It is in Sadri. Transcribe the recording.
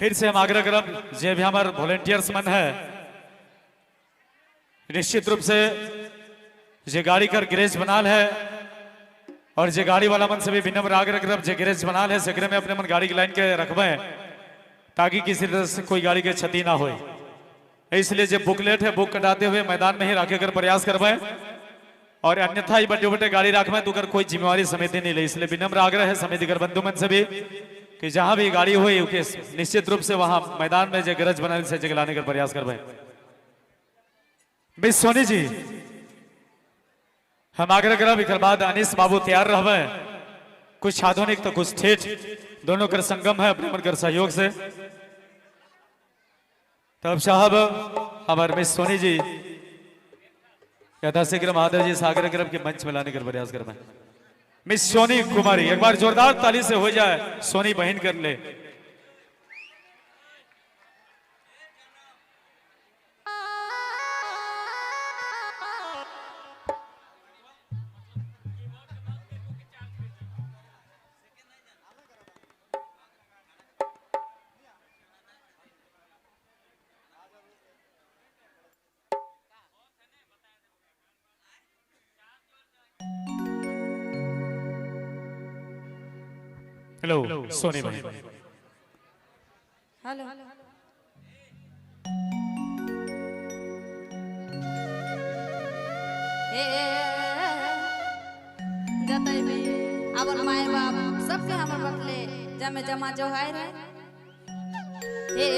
फिर से हम आग्रह करब जे भी हमारे वॉलेंटियर्स मन है, निश्चित रूप से जे गाड़ी कर गैरेज बनाल है और जे गाड़ी वाला मन से भी विनम्र आग्रह करब, जे गैरेज बनाल है सेकरे में अपने मन गाड़ी की लाइन के रखबे ताकि किसी तरह से कोई गाड़ी के क्षति ना हो। इसलिए जो बुकलेट है बुक कटाते हुए मैदान में ही रखे कर प्रयास करबे और अन्यथा ही बटे बटे गाड़ी रखबे तो कर कोई जिम्मेवारी समिति नहीं ले। इसलिए विनम्र आग्रह है समिति कर बंधु मन से भी कि जहां भी गाड़ी हुई उके निश्चित रूप से वहां मैदान में जो गरज बनाने से जगह लाने का प्रयास करबे। मिस सोनी जी, हम आग्रह करब एकर बाद अनिस बाबू तैयार रहबे। कुछ आधुनिक तो कुछ ठेठ, दोनों कर संगम है अपने मन कर सहयोग से। तब साहब हमारे मिस सोनी जी यथाशीघ्र महादेव जी सागर करब के मंच में लाने का प्रयास करबे। मिस सोनी कुमारी, एक बार जोरदार ताली से हो जाए सोनी बहन कर ले। हेलो सोनी बहन। हेलो ए जतई भी our my बाप सबके हमर बतले जमे जमा जो है रे। ए